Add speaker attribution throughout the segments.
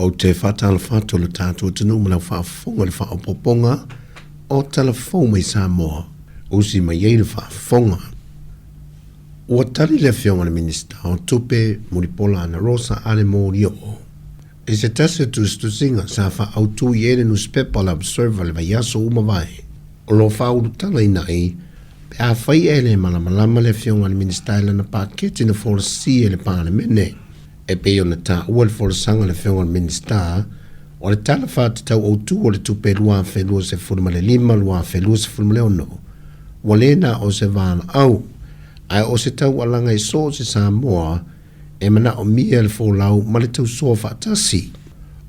Speaker 1: Ou te faatalofa atu i lo tatou atunuu ma lau faafofoga i le faaopoopoga o tala fou mai Samoa, usi mai ai le faafofoga. Ua tali le Afioga i le Minisita o Tupe, Mulipola Anarosa Ale Molioo, i se tasi o tusitusiga sa faaautu i ai le nusipepa o le Observer i le vaiaso ua mavae. O lo o faaulutalaina ai pe afai e le malamalama le Afioga i le Minisita i lana paketi na folasia i le Palemene. E pei ona taua i le folasaga a le Afioga i le Minisita, o le Tala Faatatau Autu o le Tupe 2025/2026, ua le na o se valaau, ae o se taualaga i so o se Samoa e manaomia le folau ma le tausoa faatasi.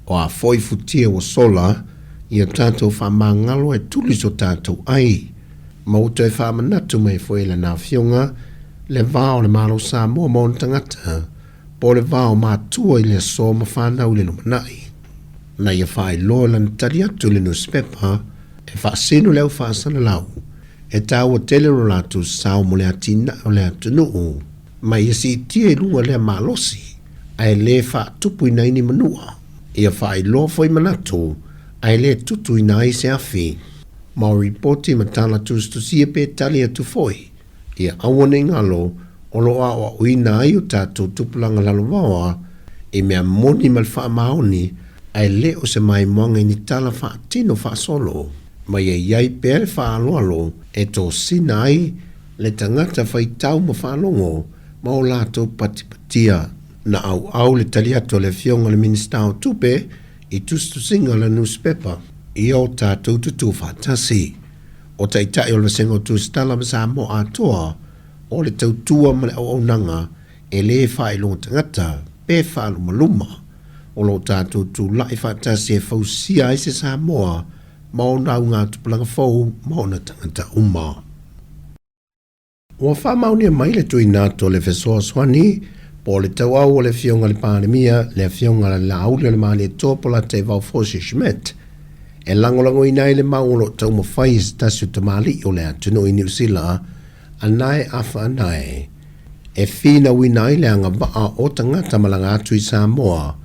Speaker 1: O a foi futia ua sola, ia tatou faamagalo e tuli so tatou ai. Ma ua toe faamanatu mai foi e lana Afioga le va o le Malo Samoa ma ona tagata, po o le va o matua i le aso ma fanau i le lumanai. Na ia faailoa i lana tali atu i le nusipepa, e faasino le au faasalalau, e taua tele lo latou sao mo le atinae o le atunuu, ma ia siitia i luga lea malosi, ae le faatupuina ai ni manua. Ia faailoa foi manatu, ae le tutuina ai se afi. Ma o ripoti ma tala tusitusia pe tali atu foi, ia aua ne i galo o lo o aoaoina ai o tatou tupulaga lalovaoa i mea moni ma le faamaoni, ae le o se maimoaga i ni tala faatino faasolo, ma ia i ai pea le faaaloalo e tosina ai le tagata faitau ma faalogo ma o latou patipatia. Na auau le tali atu a le Afioga i le Minisita o Tupe i tusitusiga a le nusipepa ia o tatou tutū faatasi. O Taitai o le Vasega o Tusitala ma Samoa atoa, o le tautua ma le auaunaga e lē faailoga tagata pe faalumaluma. O lo o tatou tulai faatasi e fausia ai se Samoa ma ona augatupulaga fou ma ona tagata uma. Ua faamaonia mai le tuuina atu o le fesoasoani po o le tauau o le Afioga i le Palemia, le Afioga i le Laaulialemalietoa Polataivao Fosi Schmidt, e lagolagoina ai le mau o lo o taumafai e se tasi o tamalii o le atunuu i Niu Sila, Anae Afa Anae, e finauina ai le agavaa o tagata malaga atu i Samoa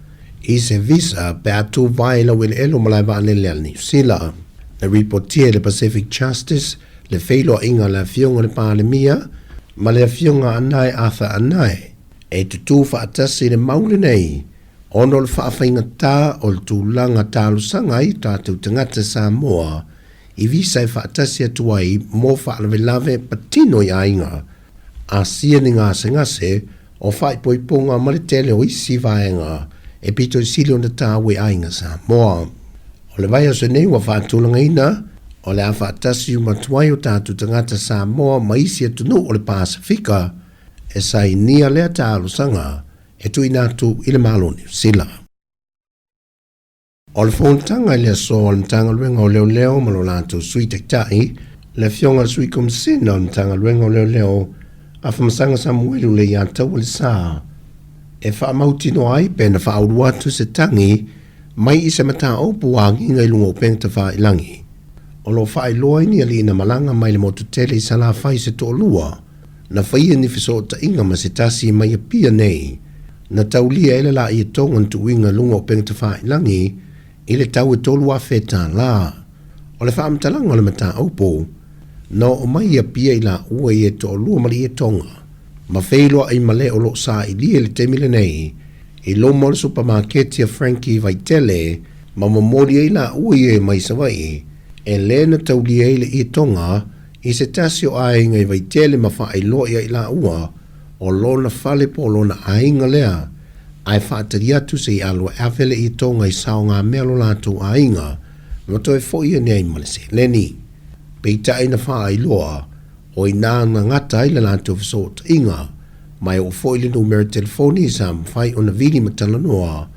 Speaker 1: i se visa pe a tuvae i laueleele o malae vaalele a Niu Sila. Na ripotia e le Pacific Justice le feiloaiga a le Afioga i le Palemia ma le Afioga Anae Arthur Anae e tutū faatasi i le mau lenei ona o le faafaigatā o le tulaga talosaga ai o tatou tagata Samoa i visa e faatasi atu ai mo faalavelave patino i aiga, asia ni gasegase o faaipoipoga ma le tele o isi vaega e pito i sili ona taua i aiga Samoa. O le vaiaso nei ua faatulagaina, o le a faatasi uma atu ai o tatou tagata Samoa ma isi atunuu o le Pasefika e sainia lea talosaga e tuuina atu i le Malo o Niu Sila. O le fonotaga i le aso a le Matagaluega o Leoleo ma lo latou Sui Taitai, le Afioga i le Sui Komesina o le Matagaluega o Leoleo, Afamasaga Samuelu Leiataua Lesa, e faamautinoa ai pe na faaulu atu se tagi mai i se mataupu ua agiga i luga o upega tafailagi. O lo o faailoa ai ni alii na malaga mai le motu tele i Salafai se toalua, na faia ni fesootaiga ma se tasi mai Apia nei, na taulia ai le laia toga na tuuina i luga o upega tafailagi i le tau e $3,000. O le faamatalaga o le mataupu, na oo mai i Apia i laua ia e toalua ma le ietoga, ma feiloai ma le o lo o sailia i le taimi lenei i luma o le supamaketi a Frankie i Vaitele ma momoli ai laua ia mai Savaii e le na taulia ai le ietoga i se tasi o aiga i Vaitele ma faailoa ia i laua o lona fale po o lona aiga lea ae faatali atu se i alu e ave le ietoga i saogamea lo latou aiga ma toe foi ane ai ma le seleni. Peitai na faailoa o i ina na gata ai le latou fesootaiga, ma e oo foi le numera telefoni sa mafai ona vili ma talanoa,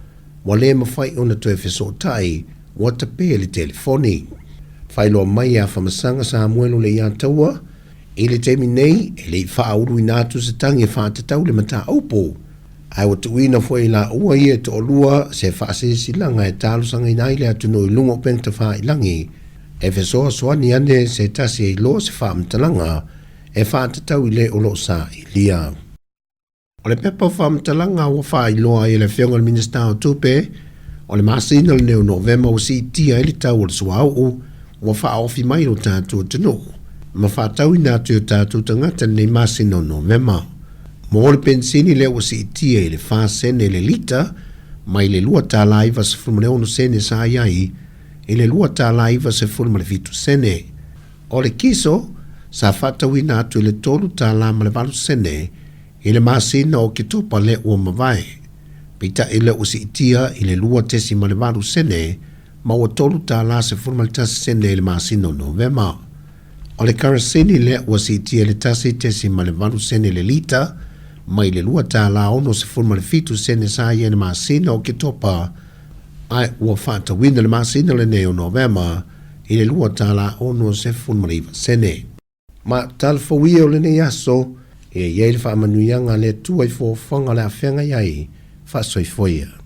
Speaker 1: ua le mafai ona toe fesootai, ua tape le telefoni. Faailoa mai e Afamasaga Samuelu Leiataua, i le taimi nei, e le i faauluina atu se tagi e faatatau le mataupu, ae ua tuuina foi e laua ia e toalua se faasilasilaga e talosagaina ai le atunuu i luga o upega tafailagi e fesoasoani ane se tasi e iloa se faamatalaga e faatatau i le o lo o sailia. O le pepa o faamatalaga ua faailoa ai e le Afioga i le Minisita o Tupe, O le masina lenei o Novema ua siitia ai le tau o le suauu ua faaofi mai i lo tatou atunuu ma faatauina atu i o tatou tagata i lenei masina o Novema. Mo le penisini lea ua siitia i le fa sene le lita mai le $2.96 sene sa i ai i le $2.97 sene. O le kiso sa faatauina atu i le $3.08 sene i le masina o Oketopa lea ua mavae. Peitai lea ua siitia i le 2.8 sene ma ua $3.11 sene i le masina o Novema. O le karasini lea ua siitia i le 1.8 sene le lita mai le $2.67 sene sa i ai i le masina o Oketopa ae ua faatauina i le masina lenei o Novema i le $2.69 sene. Ma tala fou ia o lenei aso, ia i ai le faamanuiaga a le Atua i foafoaga o le a feagai ai, faasoifua ia.